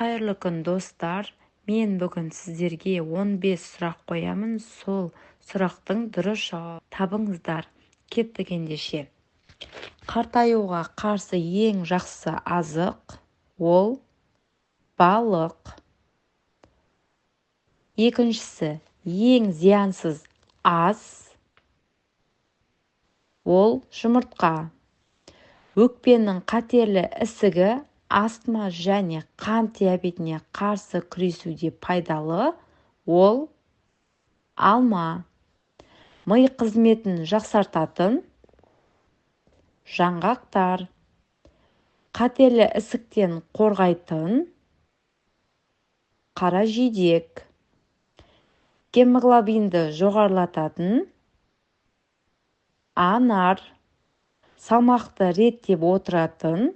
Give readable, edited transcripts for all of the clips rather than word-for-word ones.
Қайырлы күн, достар! Мен бүгін сіздерге 15 сұрақ қоямын. Сол сұрақтың дұрыс жауабын табыңыздар. Кеттік ендеше. Қартаюға қарсы ең жақсы азық ол балық. Екіншісі, ең зиянсыз ас ол жұмыртқа. Өкпенің қатерлі ісігі, астма және қант диабетіне қарсы күресуде пайдалы ол алма. Ми қызметін жақсартатын жаңғақтар. Қатерлі ісіктен қорғайтын қара жидек. Гемоглобинді жоғарылататын анар. Салмақты реттеп отыратын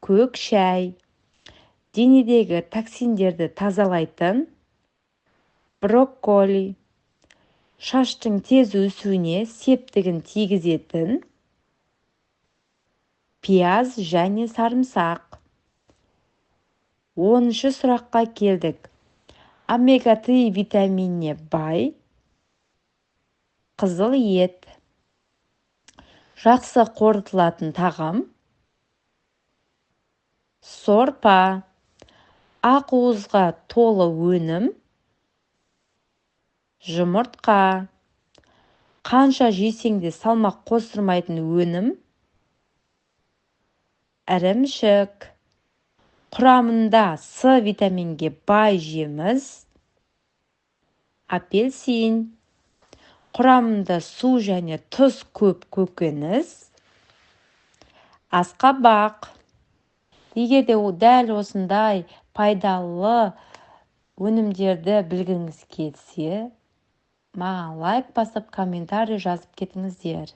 көк шай. Денедегі токсиндерді тазалайтын брокколи. Шаштың тез өсуіне септігін тигізетін пияз және сарымсақ. 10-шы сұраққа келдік. Омега-3 витаминіне бай қызыл ет. Жақсы қорытылатын тағам сорпа. Ақуызға толы өнім жұмыртқа. Қанша жесең де салмақ қостырмайтын өнім ірімшік. Құрамында С витаминге бай жеміс апельсин. Құрамында су және тұз көп көкөніс асқабақ. Егер де дәл осындай пайдалы өнімдерді білгіңіз келсе, маған лайк басып, комментарий жазып кетіңіздер.